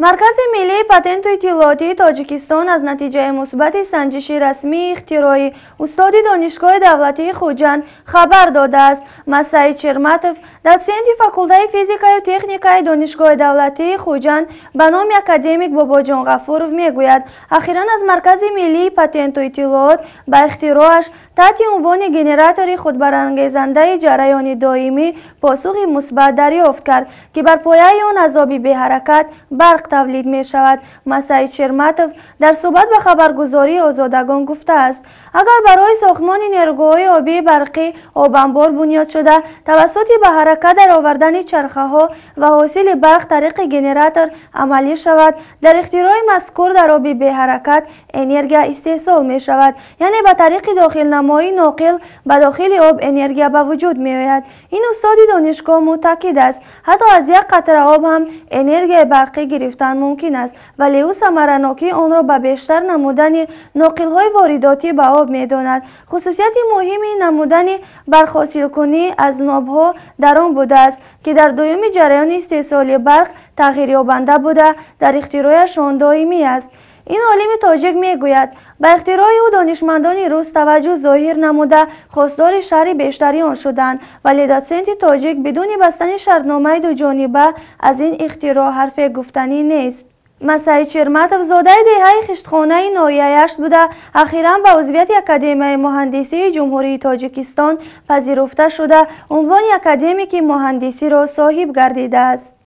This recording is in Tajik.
Маркази миллии патенту иттилоотии Тоҷикистон аз натиҷаи мусбати санҷиши расмии ихтирои устоди Донишгоҳи давлатии Хуҷанд хабар додааст. Масаид Шерматов, дотсенти факултаи физикаю техникаи Донишгоҳи давлатии Хуҷанд ба номи академик Бобоҷон Ғафуров, мегӯяд, ахиран аз Маркази миллии патенту иттилоот ба ихтироаш таҳти унвони генератори худбарангезандаи ҷараёни доимӣ посухи мусбат дарёфт кард, ки бар пояи он аз оби беҳаракат барқ тавлид мешавад. Масаид Шерматов дар суҳбат ба хабаргузории Озодагон гуфтааст, агар барои сохтмони нерӯгоҳҳои обии барқӣ обанбор бунёд шуда, тавассути ба ҳаракат даровардани чархаҳо ва ҳосили барқ тариқи генератор амалӣ шавад, дар ихтирои мазкур дар оби беҳаракат энергия истеҳсол мешавад, яъне ба тариқи дохилнамоии ноқил ба дохили об энергия ба вуҷуд меояд. Ин устоди донишгоҳ муътақид аст, ҳатто аз як қатра об ҳам энергияи барқӣ гирифтан мумкин аст, вале ӯ самаранокии онро ба бештар намудани ноқилҳои воридотӣ ба об медонад. Хусусияти муҳими намудани барқҳосилкунӣ аз нобҳо дар он будааст, ки дар дуюми ҷараёни истеҳсоли барқ тағйирёбанда буда, дар ихтирояшон доимӣ аст. Ин олими тоҷик мегӯяд, ба ихтирои ӯ донишмандони рус таваҷҷӯҳ зоҳир намуда, хостори шарҳи бештари он шуданд, вале дотсенти тоҷик бидуни бастани шартномаи дуҷониба аз ин ихтироъ ҳарфе гуфтанӣ нест. Масаид Шерматов зодаи деҳаи Хиштхонаи ноҳияи Ашт буда, ахиран ба узвияти Академияи муҳандисии Ҷумҳурии Тоҷикистон пазируфта шуда, унвони академики муҳандисиро соҳиб гардидааст.